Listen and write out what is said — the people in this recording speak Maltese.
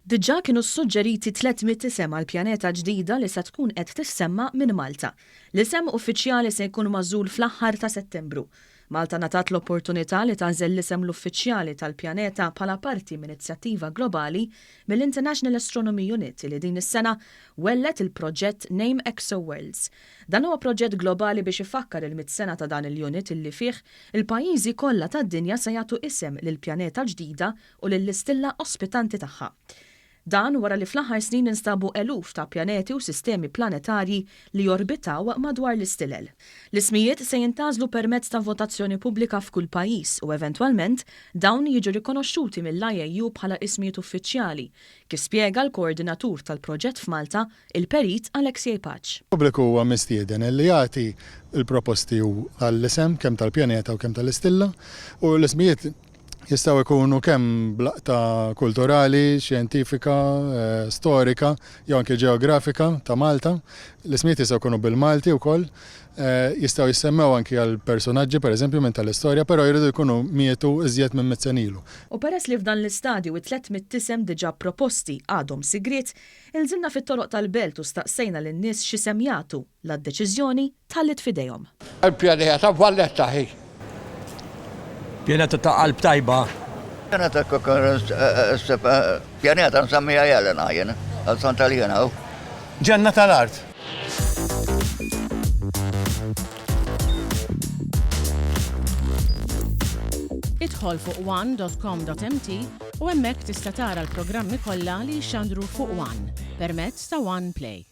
Diġà kienu ssuġġeriti 300 isem għal pjaneta ġdida li se tkun qed tissemma minn Malta. L-isem uffiċjali se jkun magħżul fl-aħħar ta' Settembru. Malta ngħatat l-opportunità li tagħżel l-isem l-uffiċjali tal-pjaneta bħala parti minn inizjattiva globali mill-International Astronomy Unit li din is-sena welled il-proġett Name ExoWorlds. Dan huwa proġett globali biex ifakkar il-mitt sena ta' dan il-unit illi fih il-pajjiżi kollha tad-dinja se jagħtu isem lill-pjaneta l-ġdida u lill-istilla ospitanti tagħha. Dan wara li fl-aħħar snin instabu eluf ta' pjaneti u sistemi planetarji li jorbitaw madwar l-istilel. L-ismijiet se jintgħażlu permezz ta' votazzjoni pubblika f'kull pajjiż u eventwalment dawn jiġu rikonoxxuti mill-IAU bħala ismijiet uffiċjali, kif spjega l-koordinatur tal-proġett f'Malta, il-Perit Alexei Pace. Il-pubbliku huwa mistieden li jagħti l-proposti għall-isem kemm tal-pjaneta u kemm tal-istilla u l-ismijiet Jistgħu jkunu kemm b'laqta kulturali, xjentifika, storika jew anke ġeografika ta' Malta. L-ismijiet jistgħu jkunu bil-Malti wkoll. Jistgħu jissemmew anki għal persunaġġi pereżempju minn tal-istorja, però jridu jkunu mietu iżjed minn mitt sena ilu. U peress li f'dan l-istadju it-300 isem diġà proposti għadhom sigriet, inżilna fit-toroq tal-Belt u staqsejna lin-nies x'isem jagħtu La d-deċiżjoni tħalliet f'idejhom. Il-pjaneta Valletta hi. Pjaneta ta' qalb tajba. Pjaneta Pjaneta nsemmiha Jelena jien, għal Santa Liena hu. Ġenna tal-art. Idħol fuq one dot com dot mt u hemmhekk tista' tara l-programmi kollha li jixxandru fuq one permezz ta' One Play.